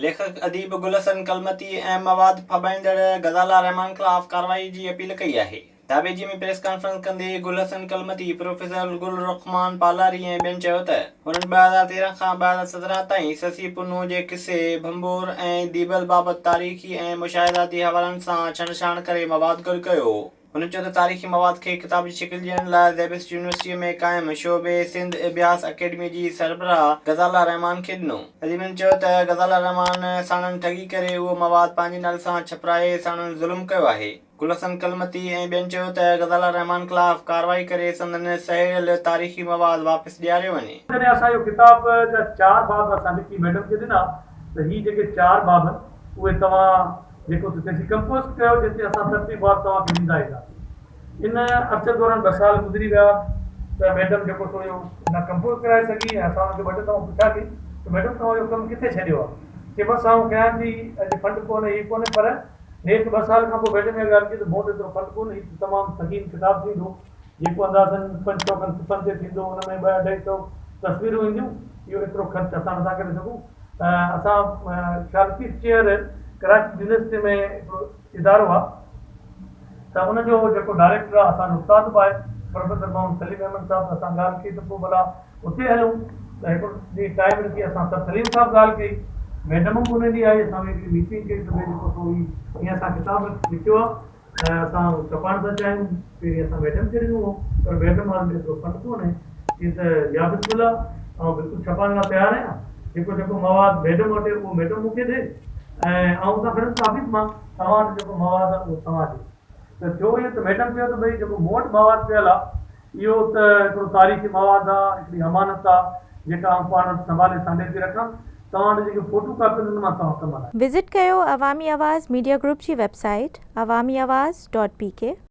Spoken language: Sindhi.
ليکڪ اديب گل حسن ڪلمتي ۽ مواد ڦٻائيندڙ غزالا رحمان خلاف ڪارروائي جي اپيل ڪئي آهي. ڌاٻيجي ۾ پريس ڪانفرنس ڪندي گل حسن ڪلمتي، پروفيسر گل رحمان پالاري ۽ ٻين چيو ته هنن 2013 کان 2017 تائين سسي پنهون جي قصي، ڀنڀور ۽ ديبل بابت تاريخي ۽ مشاهداتي حوالن سان ڇنڊڇاڻ ڪري مواد گڏ ڪيو. هن چيو ته تاريخي مواد کي ڪتاب جي شڪل ڏيڻ لاء زيبسٽ يونيورسٽيء ۾ قائم شعبي سنڌ اڀياس اڪيڊميء جي سربراهه غزالا رحمان کي ڏنو. اديبن چيو ته غزالا رحمان ساڻن ٺڳي ڪري اهو مواد پنهنجي نالي سان ڇپرائي ساڻن ظلم ڪيو آهي. گل حسن ڪلمتي ۽ ٻين چيو ته غزالا رحمان خلاف ڪارروائي ڪري سندن سهيڙيل تاريخي مواد واپس ڏياريو وڃي. جڏهن اسان اهو ڪتاب جا چار باب اسان لکي ميڊم کي ڏنا ته هي جيڪي چار باب آهن اهي توهان جيڪو ته تيسين ڪمپوز ڪيو جيسين اسان ترتيبوار توهان کي ڏيندا اينداسين. ان عرصي دوران ٻه سال گذري ويا ته ميڊم جيڪو سو اهو نه ڪمپوز ڪرائي سگهي ۽ اسان ان کي ٻه ٽي دفعا پڇا ڪئي ته ميڊم توهان اهو ڪم ڪٿي ڇڏيو آهي؟ چي بس آئون ڪيان ٿي اڄ فنڊ ڪونهي هي ڪونهي پر نيٺ ٻه سال کان پوء ميڊم اها ڳالهه ڪئي ته مون وٽ ايترو فنڊ ڪونهي هي ته تمام ثقيل ڪتاب ٿيندو جيڪو اندازن 500 کن صفحن تي ٿيندو ان ۾ ٻه اڍائي سئو تصويرون اينديون اهو ايترو خرچ اسان نٿا ڪري سگهون ته اسان شاهه لطيف چيئر ڪراچي يونيورسٽي ۾ هڪڙو ادارو آهي ته ان جو جيڪو ڊائريڪٽر آهي اسان جو استاد به آهي پروفيسر محمد سليم احمد صاحب سان اسان ڳالهه ڪئي ته پوء ڀلا اتي هلون ته هڪڙو ڏينهن ٽائيم رکي اسان سر سليم صاحب ڳالهه ڪئي ميڊم به ان ڏينهن آئي اسان ويهي هڪڙي ميٽنگ ڪئي ته ڀئي جيڪو سو هي ائين اسان ڪتاب لکيو آهي ۽ اسان ڇپائڻ ٿا چاهيون، پهرين اسان ميڊم کي ڏنو هو پر ميڊم وارن ڏي ايترو فنڊ ڪونهي، چيائين ته يا بسم الله آئون بلڪل ڇپائڻ لاء تيار آهيان، جيڪو جيڪو مواد ميڊم وٽ آهي اهو ميڊم مون کي ڏي ۽ آئون اتان کڻندس آفيس مان، توهان وٽ جيڪو مواد آهي اهو توهان ڏيو. ته ٿيو ائين ته ميڊم چيو ته ڀئي جيڪو مون وٽ مواد پيل آهي اهو ته هڪڙو تاريخي مواد آ، هڪڙي امانت آ، جيڪا آئون پاڻ وٽ سنڀالي سانڍي ٿي رکان. توهان وٽ جيڪي فوٽو ڪاپيون آهن، ان مان توهان ڪم هلايو. وزٽ ڪيو عوامي آواز ميڊيا گروپ جي website Awami Awaz dot P K.